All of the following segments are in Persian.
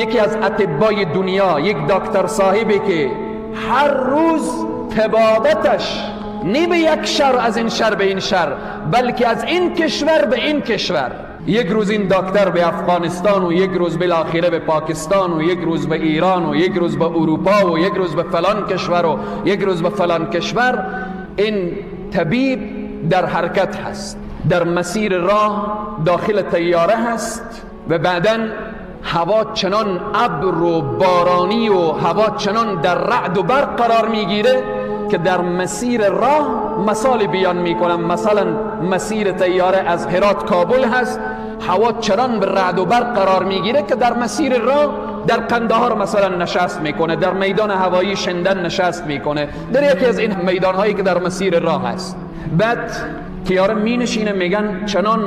یکی از اطبای دنیا، یک دکتر صاحبی که هر روز طبابتش نه به یک شهر از این شهر به این شهر، بلکه از این کشور به این کشور. یک روز این دکتر به افغانستان و یک روز بالاخره به پاکستان و یک روز به ایران و یک روز به اروپا و یک روز به فلان کشور و یک روز به فلان کشور. این طبیب در حرکت هست، در مسیر راه داخل طیاره هست و بعداً هوا چنان ابر و بارانی و هوا چنان در رعد و برق قرار میگیره که در مسیر راه مثال بیان میکنم، مثلا مسیر طیاره از هرات کابل هست، هوا چنان به رعد و برق قرار میگیره که در مسیر راه در قندهار مثلا نشست میکنه، در میدان هوایی شندن نشست میکنه، در یکی از این میدانهایی که در مسیر راه هست. بعد طیاره مینشینه، میگن چنان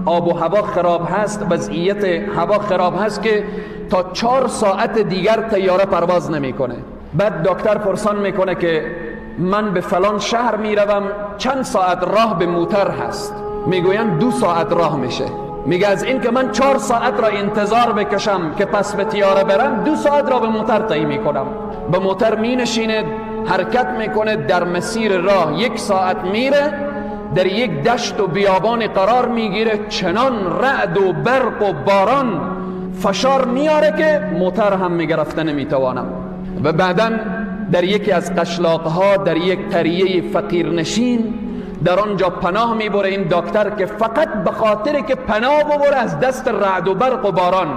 آب و هوا خراب هست، وضعیت هوا خراب هست که تا 4 ساعت دیگر طیاره پرواز نمیکنه. بعد دکتر پرسان میکنه که من به فلان شهر میروم، چند ساعت راه به موتر هست؟ میگوین 2 ساعت راه میشه. میگه از این که من 4 ساعت را انتظار بکشم که پس به طیاره برم، 2 ساعت را به موتر طی میکنم. به موتر مینشینه، حرکت میکنه، در مسیر راه 1 ساعت میره، در یک دشت و بیابان قرار میگیره، چنان رعد و برق و باران فشار میاره که موتر هم میگه رفته نمیتوانم. و بعدا در یکی از قشلاقها، در یک قریه فقیرنشین، در آنجا پناه میبره این دکتر که فقط به خاطر که پناه ببره از دست رعد و برق و باران.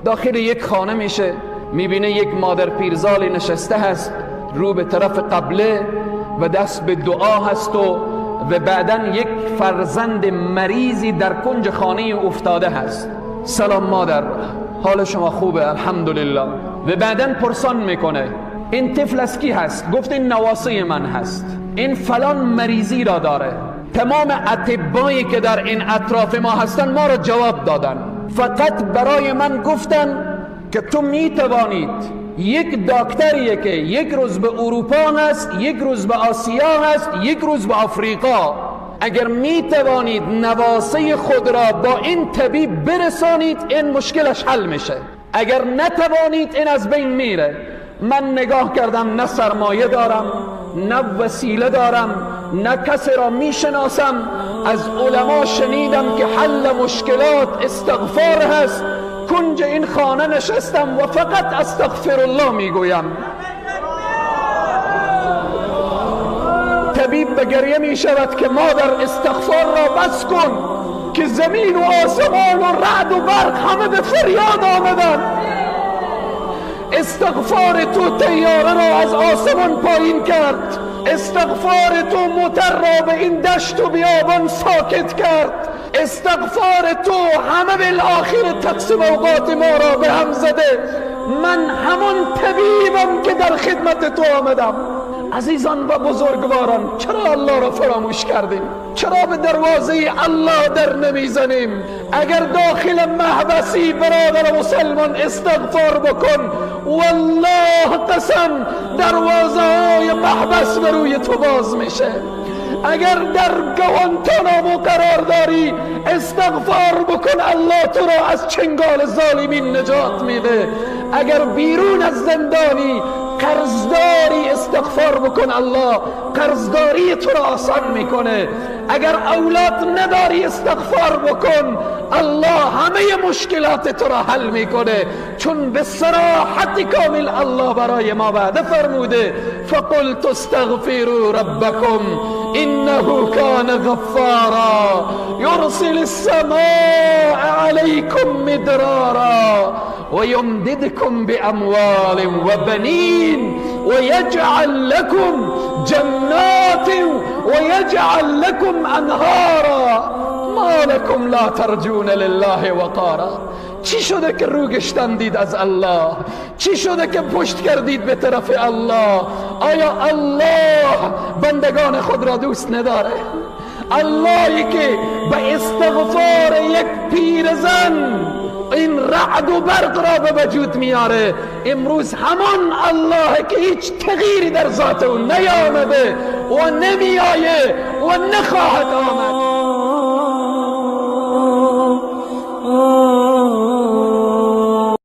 داخل یک خانه میشه، میبینه یک مادر پیرزال نشسته هست، رو به طرف قبله و دست به دعا هست و بعدا یک فرزند مریضی در کنج خانه افتاده هست. سلام مادر، حال شما خوبه؟ الحمدلله. و بعدا پرسان میکنه این طفل از کی هست؟ گفت این نواسه من هست، این فلان مریضی را داره. تمام اطبایی که در این اطراف ما هستن ما را جواب دادن، فقط برای من گفتن که تو میتوانید یک دکتریه که یک روز به اروپا هست، یک روز به آسیا هست، یک روز به آفریقا، اگر میتوانید نواسه خود را با این طبیب برسانید این مشکلش حل میشه، اگر نتوانید این از بین میره. من نگاه کردم، نه سرمایه دارم، نه وسیله دارم، نه کسی را میشناسم. از علما شنیدم که حل مشکلات استغفار هست. کنج این خانه نشستم و فقط استغفر الله میگویم. طبیب به گریه میشود که مادر استغفار را بس کن که زمین و آسمان و رعد و برق همه به فریاد آمدن. استغفار تو طیاره را از آسمان پایین کرد، استغفار تو موتر را به این دشت و بیابان ساکت کرد، استغفار تو همه بالآخر تقسیم اوقات ما را به هم زده. من همون طبیبم که در خدمت تو آمدم. عزیزان و بزرگواران، چرا الله را فراموش کردیم؟ چرا به دروازه الله در نمیزنیم؟ اگر داخل محبسی برادر مسلمان استغفار بکن، والله قسم دروازه های محبس به روی تو باز میشه. اگر در گوانتانامو قرار داری استغفار بکن، الله تو را از چنگال ظالمین نجات میده. اگر بیرون از زندانی قرضداری استغفار بکن، الله قرضداری تو را آسان میکنه. اگر اولاد نداری استغفار بکن، الله همه مشکلات تو را حل میکنه. چون به صراحت کامل الله برای ما وعده فرموده فقلت استغفروا ربکم انه کان غفارا یرسل السماء علیکم مدرارا ويمددكم بأموال وبنين ويجعل لكم جنات ويجعل لكم أنهارا ما لكم لا ترجون لله وقارا. چی شده که رو گشتندید از الله؟ چی شده که پشت کردید به طرف الله؟ آیا الله بندگان خود را دوست نداره؟ اللهی که به استغفار یک پیرزن این رعد و برق را به وجود میاره، امروز همان الله که هیچ تغییری در ذات او نیامده و نمیآیه و نخواهد آمد.